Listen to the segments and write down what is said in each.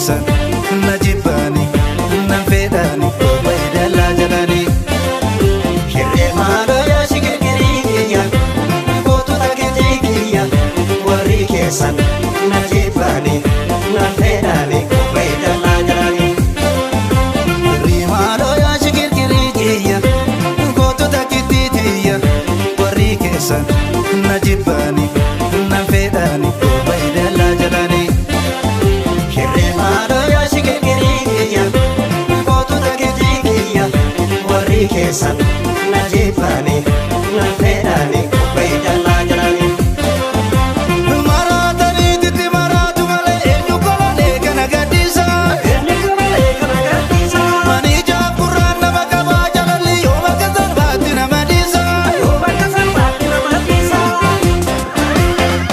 Keessan na jibbaani nan fedhaani kophee dallaa jalanii. Shirree maaloo yaa shigirgirii kiyya gootota keetii kiyya warri keessan na jibbaani nan fedhaani kophee dallaa jalanii. Shirree maaloo yaa shigirgirii kiyya gootota keetii kiyya warri keessan na jibbaani nan fedhaani kophee dallaa jalanii. Shirree maaloo yaa shigirgirii kiyya gootota keetii kiyya warri keessan na jibbaani nan fedhaani kophee dallaa jalanii. Maraatanii titti maraatu malee eenyu kololee kana gadhiisa. Inni kamalee kana gadhiisa. Mani ijaaf gurraan nama qabaa jalalli yoo bakka salphaatti nama dhiisa. Yoo bakka salphaatti nama dhiisa.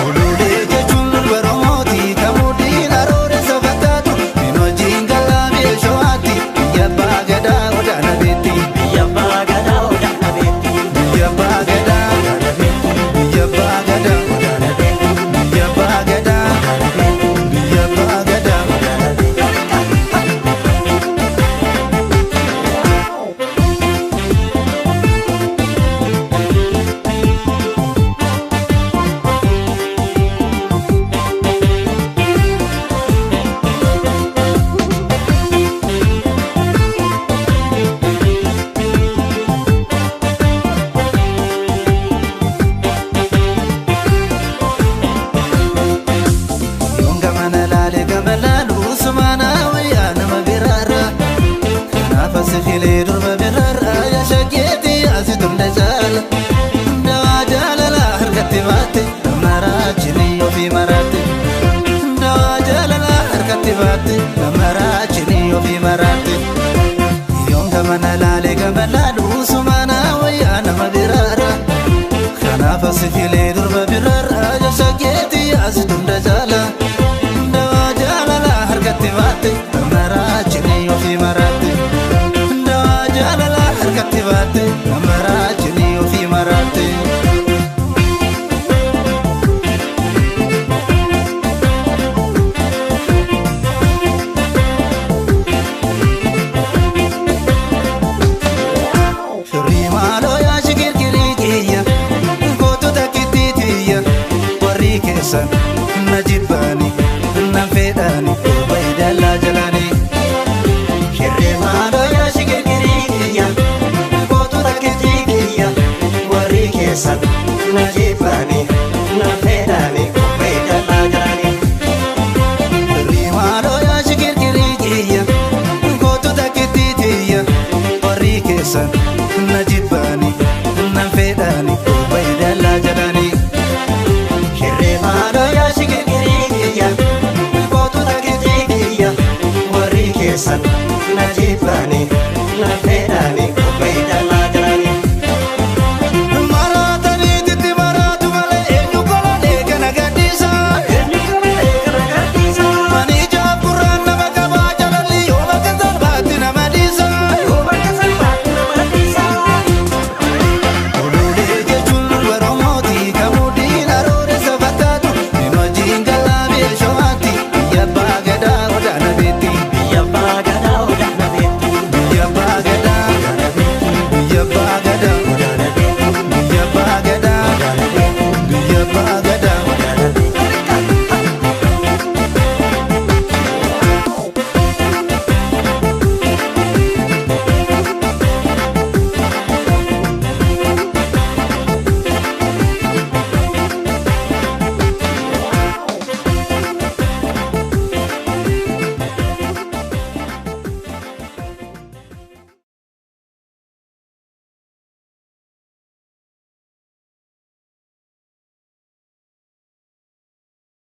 Oluulee jechuun Oromooti kamuudhiin aroore safataatu min hojiin galaa meesho'aatti biyya abbaa gadaa odaana beetti. Biyya abbaa gadaa odaana beekti. Biyya abbaa gadaa biyya abbaa gadaa Odaana beekti. Biyya abbaa gadaa biyya abbaa gadaa. Odaana beekti. Yoon gamana laale gama laalu sumaana wayyaa nama biraarra. Kanaaf as filee durba biraarra yaa shageetii asi tumna jaala. Dawaa jaalala harkatti baatte nama raachini ofii maraatte. Dawaa jaalala harkatti baatte nama raachini ofii maraatte. Yoon gamana laale gama laalu sumaana wayyaa nama biraarra. Kanaaf as filee durba biraarra yaa shageetii asi tumna jaala. Dawaa jaalala harkatti baatte nama raachini ofii maraatte. Dawaa jaalala harkatti baatte nama raachini ofii maraatte. Shirrii maaloo yaa shigirgirii kiyya gootota kittii tiyya warri keessan na jibbaani nan fedhaani kophee dallaa jalanii. Shirree maaloo yaa shigirgirii kiyya gootota keetii kiyya warri keessan na jibbaani.